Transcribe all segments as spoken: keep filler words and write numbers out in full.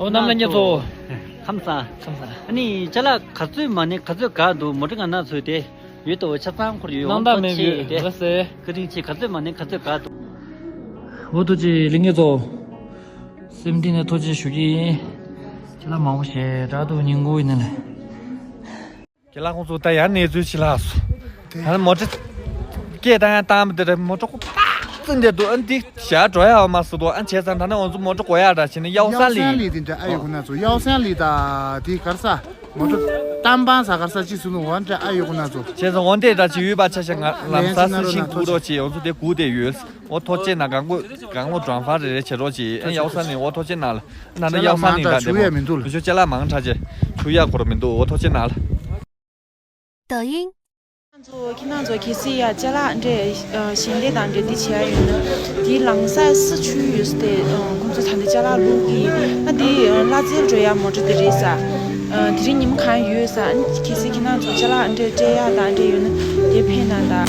ཨོ་རྣམ་ལ་ཉེ་ཚོ། ཁམས་བཟང་། ཁམས་བཟང་། ཨ་ནི་ཅ་ལག་ག་ཚོད་མ་ནི་ག་ཚོད་ག་འདུག་མོ་ཊ་ང་ན་ཚོད་དེ། ཡོད་དོ། ཆ་ཚང་འཁོར་ཡོད། སྣང་དག་མེད་ཡོད་དེ། ལ་སེ། ཀ་ཏིང་ཆེ་ག་ཚོད་མ་ནི་ག་ཚོད་ག་འདུག་འོ་ཐུགས་རྗེ་ལེགས་ངེས་ཚོ། སེམས་གཏིང་ནས་ཐུགས་རྗེ་ཞུ་གི་ཡིན། ཅ་ལག་མང་པོ་ཞེ་དྲག་འདུག་ཉིན་གུང་ཡིན་ནི་ལས། ཁྱེད་ལ་ཁོང་ཚོ་ད་ཡང་གནས་ཚུལ་ཕྱི་ལ་སོང་། ད་ནི་མོ་ཊ་སྐད་བཏང་ཡང་བཏང་མི་དེ་རེད། མོ་ཊ་ཁོ་པ་ཙི་འདྲ་འདུག་ཨ་འདི་ཞག་འགྲོ་ཡག་མ་སུ་འདུག་ཨ་བྱས་ཙང་ད་ནི་ང་ཚོ་མོ་ཊ་གོ་ཡག་འདྲ་བྱས་ནས་གཡའ་བཟང་གླིང་། དེ་འདྲ་ཨ་ཡོད་ཁོ་ན་ཚོ་གཡའ་བཟང་གླིང་ད་དེ་གར་ས་མོ་ཊ་གཏམ་པང་ས་གར་ས་ཅི་སུ་ནུ་འོ་འདྲ་ཨ་ཡོད་ཁོ་ན་ཚོ། བྱས་ཙང་འོ་འདྲ་འདྲ་ཅིག་ཡོད་པ་ཆ་ཤ་ང་ལམ་ས་སི་ཤིང་བསྐུར་རོགས་བྱས། ང་ཚོ་དེ་སྒུག་བསྡད་ཡོད། འོ་ཐུགས་རྗེ་གནང་། གང་དགོས་གང་ལོ་གྲོང་ཧྥ་རེ་རེ་བྱེད་རོགས་གྱིས། ཨེ་གཡའ་བཟང་ནས་འོ་ཐུགས་རྗེ་གནང་ལ། ཨ་ན་ན་གཡའ་བཟང་ནས་ད་དེ་མོ་ཞུ་ཡ་མི་འདུག་ལ། ཞུ་ཅ་ལག་མང་དྲགས་རྗེས་ཞུ་ཡ་ཁོ་ར་མི་འདུག་འོ་ཐུགས་རྗེ་གནང་ལ།抖音། ང་ཚོ་ཁྱེད་རང་ཚོ་གལ་སྲིད་ཡ་ཅ་ལག་འདྲས་ཞལ་འདེབས་དང་འདྲས་འདི་བྱས་ཡོད་ན། དེའི་ལམ་སང་སུ་ཆུ་ཡོད་དེ་ཁོང་ཚོ་ད་འདི་ཅ་ལག་བླུག་གི་ཨ་འདི་གླ་རྩི་འགྲོ་ཡ་མོ་ཊ་འདི་རེད་ས། དེ་རིང་ཉིན་གང་ཡོད་ས། གལ་སྲིད་ཁྱེད་རང་ཚོ་ཅ་ལག་འདྲས་སྤྲད་ཡ་དང་འདྲས་ཡོད་ན་དེ་ཕེབས་གནང་དང་།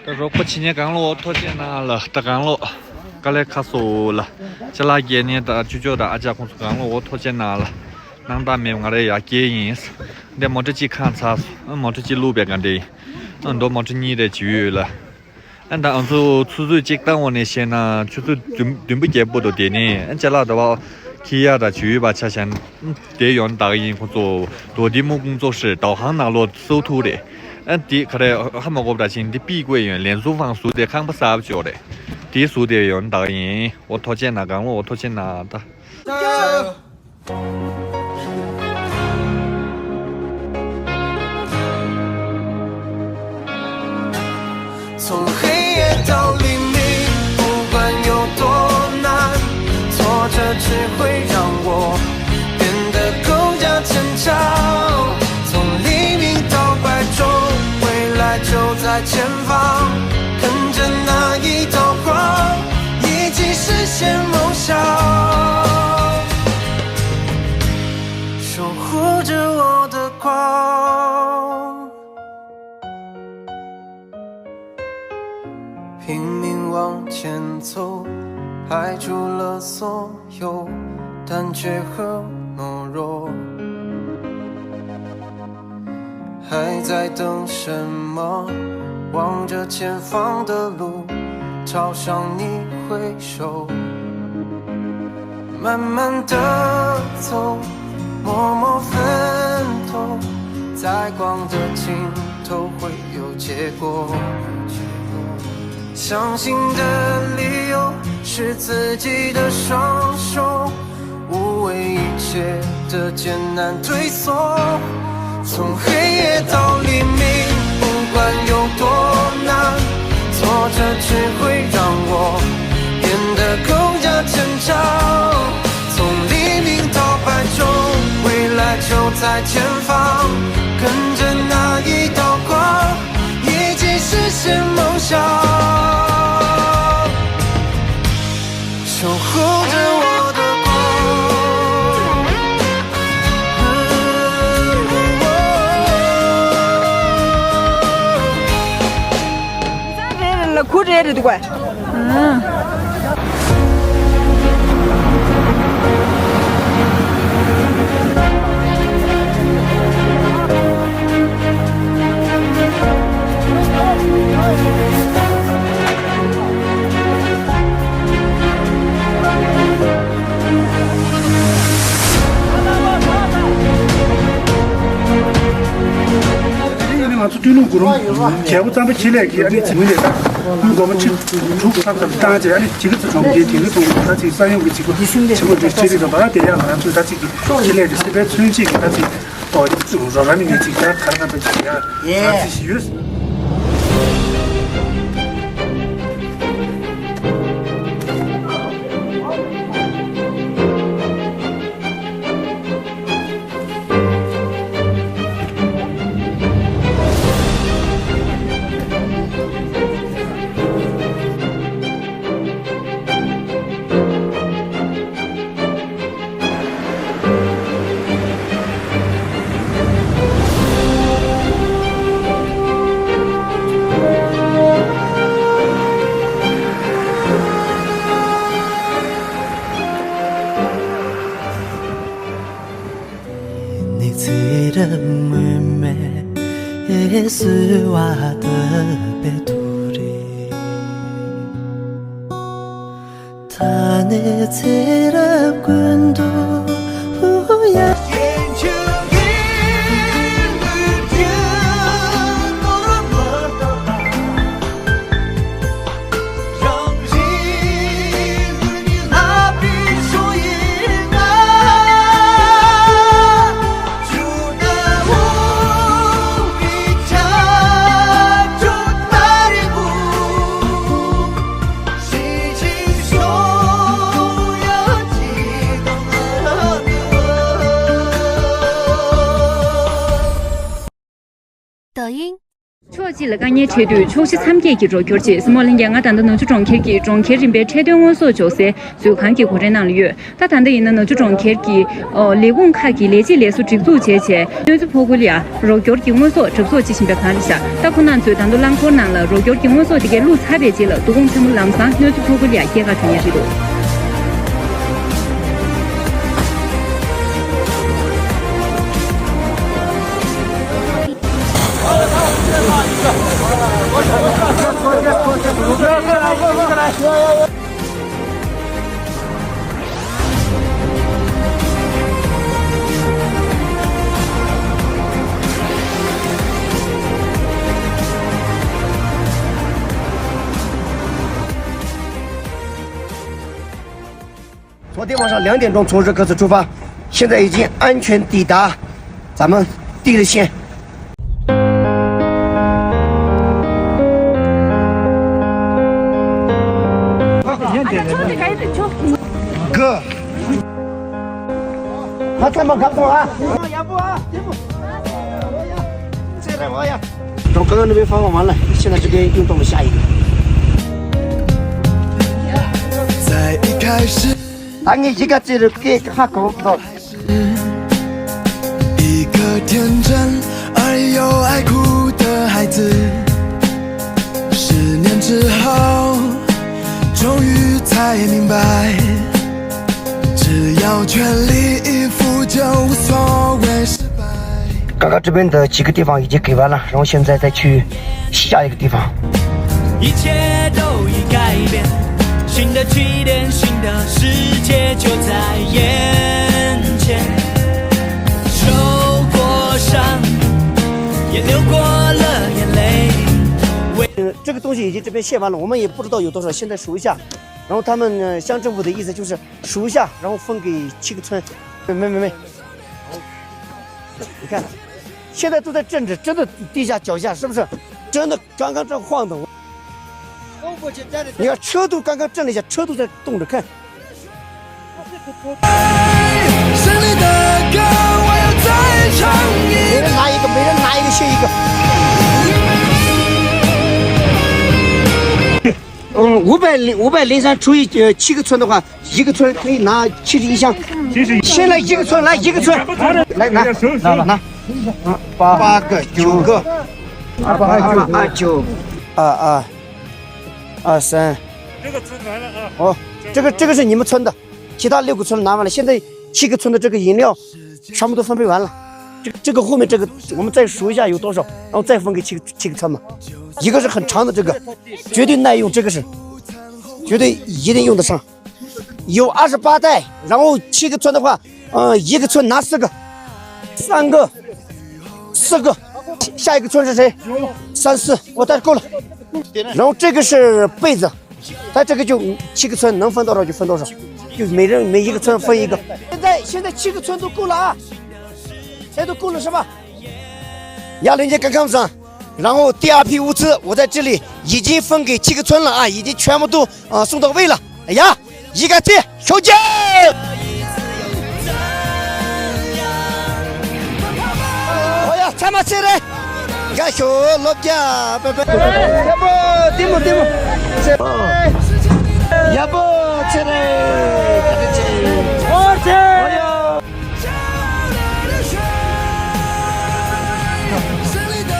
ད་རོགས་པ་བྱེད་མཁན་གང་ལོ་ཐུགས་རྗེ་གནང་ལ། ད་གང་ལོ་དཀའ་ལས་ཁག་སོང་ལ། ཅ་ལག་སྐྱེལ་མཁན་དང་ཅོ་ཅོ་དང་ཨ་ཅག་ཁོང་ཚོ་གང་ལོ་འོ་ཐུགས་རྗེ་གནང་ལ། སྣང་དག་མེད་ང་རེ་ཡར་སྐྱེལ་ཡིན། འདི་མོ་ཊ་གཅིག་ཁ་ཚར་སོང་། མོ་ཊ་གཅིག་བླུགས་པའི་ག་འདྲ་ཡིན། ཨ་མདོ་མོ་ཊ་གཉིས་རེ་བྱེད་ཡོད་ལ། ཨ་ད་ང་ཚོ་ཆུ་ཚོད་གཅིག་བཏང་འོང་ནས་བཤད་ན་ཆུ་ཚོད་བདུན་བདུན་པ་བརྒྱད་པོ་དུ་དེ་ནས་ཨ་ཅ་ལག་འདྲ་བ་ཁྱི་ཡ་ར་བྱེད་ཡོད་པ་ཆ་བཞག་ན་དེ་ཡོང་ད་ག་ཡིན། ཁོང་ཚོ་རྡོ་དེ་མུ་ཀུང་ཚོ་ཧྲི་ཏའོ་ཧང་ནང་ལོགས་སུ་ཐུག་རེད། ཨ་དེ་ག་རེ་ཧ་མ་གོ་བ་འདྲ་ཅིག་འདི་པི་ཀོས་ཡོང་ལན་སུ་ཧྥང་ཟུར་དེ་ཁང་པ་གསར་པ་ཅིག་ཡོད་རེད། དེ་ཟུར་དེ་ཡོང་ད་ག་ཡིན། འོ་ཐུགས་རྗེ་གནང་། གང་ལོ་འོ་ཐུགས་རྗེ་གནང་ད། 从黑夜到黎明，不管有多难，挫折只会让我变得更加坚强。从黎明到白昼，未来就在前方，跟着那一道光，一起实现梦想。 守护着我的光，拼命往前走，排除了所有胆怯和懦弱。 还在等什么？望着前方的路，朝向你挥手。慢慢的走，默默奋斗，在光的尽头会有结果。相信的理由是自己的双手， 无畏一切的艰难退缩。从黑夜到黎明，不管有多难，挫折只会让我变得更加坚强。从黎明到白昼，未来就在前方，跟着那一道光，一起实现梦想。 守护着我的光。 དེ་རིང་ནི་ང་ ང་ཚོ་སྟོད་ལུང་གུ་རུ་རྒྱལ་པོ་གཙང་པ་ཆེ་ལས་ཀྱི་ཨ་ནི་འཛིན་ལས་དང་སྒོར་མོ་ཆིག་དྲུག་ཙམ་ཙམ་བཏང་རྗེས། ཨ་ནི་དེ་ག་ཚོ་གྲོང་ཁྱེར་དེ་ག་གྲོང་ཁྱེར་ད་ཅིག་ས་ཡོམ་གྱི་ཅིག་ཆེན་པོ་འདྲ་ཆེ་རིགས་དང་བ་དེ་ཡང་ང་ཚོ་ད་ཅིག་གི་ཆེ་ལས་ཀྱི་སྲིད་པའི་མཚོན་བྱེད་ཀྱི་ད་ཅིག་ཨོ་རོ་ར་མི་ནས་ཅིག་ཡང་ག་ར་ག་ར་ཅིག་ཡང་ང་ཚོ་ཞིག་ཡོད། ནི་ཚེ་རབས་སྔོན་མའི་གསོལ་བ་བཏབ་པའི་ཐུགས་རེ། ད་ནི་ཚེ་རབས་ཀུན་ཏུ་ཡ། ཕྱོགས་གཅིག་ལ་དཀའ་ངལ་འཕྲད་དུས་ཕྱོགས་བཞི་མཚམས་བརྒྱད་ཀྱི་རོགས་སྐྱོར་བྱེད། སྲིང་མོ་ལྷན་རྒྱས། ང་ད་ལྟ་ནག་ཆུ་གྲོང་ཁྱེར་གྱི་གྲོང་ཁྱེར་རིམ་པའི་འཕྲལ་བསྟུན་དངོས་ཟོག་འཇོག་སའི་མཛོད་ཁང་གི་གོ་སྒྲིག་ནང་ལ་ཡོད། ད་ད་ལྟ་ཡིན་ན་ནག་ཆུ་གྲོང་ཁྱེར་གྱི་ཨོ་ལས་ཁུངས་ཁག་གི་ལས་བྱེད་ལས་བཟོ་སྒྲིག་འཛུགས་བྱས་བྱས། གནོད་འཚེ་ཕོག་ཁུལ་ལ་རོགས་སྐྱོར་གྱི་དངོས་ཟོག་གྲབས་གསོག་བྱེད་བཞིན་པའི་བར་ལ་བཞག་ད་ཁོ་རང་ཚོས་ད་དུང་རླངས་འཁོར་ནང་ལ་རོགས་སྐྱོར་གྱི་དངོས་ཟོག་དེ་གས་བླུགས་ཚར་བའི་རྗེས་ལ་བསྡུ་སྐོང་ཚན་མོ་ལམ་སང་གནོད་འཚེ་ཕོག་ཁུལ་ལ་སྐྱེལ་ག་འགྲོ་མཁན་རེད་འདུག་ཚོགས་སྡེ་网上两点钟从日喀则出发，现在已经安全抵达咱们地热线。哥，他这么感动啊！从刚刚那边发放完了，现在这边又到了下一个。在一开始 ད་ངས་གཞིས་ཀ་རྩེ་རུ་སྐད་ཧ་གོ་གི་འདུག一个天真而又爱哭的孩子，十年之后，终于才明白，只要全力以赴，就无所谓失败。刚刚这边的几个地方已经给完了，然后现在再去下一个地方。一切都已改变，新的起点，新的世界就在眼前。受过伤，也流过了眼泪。为呃，这个东西已经这边卸完了，我们也不知道有多少，现在数一下。然后他们，呃，乡政府的意思就是数一下，然后分给七个村。没没没，你看，现在都在震着，真的地下脚下，是不是？真的刚刚正晃动。你看车都刚刚震了一下，车都在动着，看。胜利的歌，我要再唱一遍。每人拿一个，每人拿一个，写一个。嗯，五百零，五百零三除以，呃，七个村的话，一个村可以拿七十一箱。七十一箱。先来一个村，来一个村，来拿，拿，拿，八个，九个，二八二九，二二二三。这个村完了啊。哦，这个，这个是你们村的，其他六个村拿完了，现在七个村的这个饮料全部都分配完了。这个，这个后面这个，我们再数一下有多少，然后再分给七个，七个村嘛。一个是很长的这个，绝对耐用，这个是绝对一定用得上。 有二十八袋，然后七个村的话，呃，一个村拿四个，三个，四个，下一个村是谁？三四，我在过了。然后这个是被子，它这个就七个村能分多少就分多少，就每人每一个村分一个。现在现在七个村都够了啊，现在都够了是吧？呀，人家刚刚讲，然后第二批物资我在这里已经分给七个村了啊，已经全部都啊送到位了。哎呀，一个赞，小姐。 ཨོ་ཡ། ཚང་མ་ཚེ་རིང་། དགའ་ཤོག་ལོ་བརྒྱ་པེ་པེ། ཡ་པོ་ལྟད་མོ་ལྟད་མོ། ཚེ་རིང་། ཡ་པོ་ཚེ་རིང་། ཨོ་ཚེ། ཨོ་ཡ།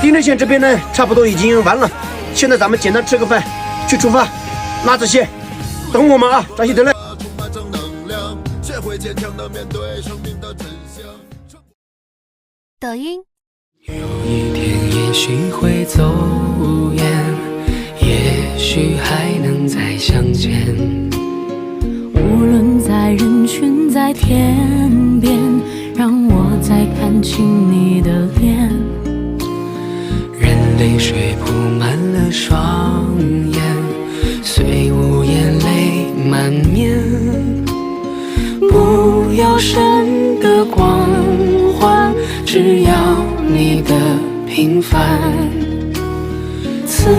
丁志贤这边呢，差不多已经完了。现在咱们简单吃个饭，去出发。那这些，等我们啊，扎西德勒。 抖音。有一天也许会走远，也许还能再相见。无论在人群，在天边，让我再看清你的脸。人泪水铺满了双眼，虽无言泪满面。不要神的光环，只要你的平凡。此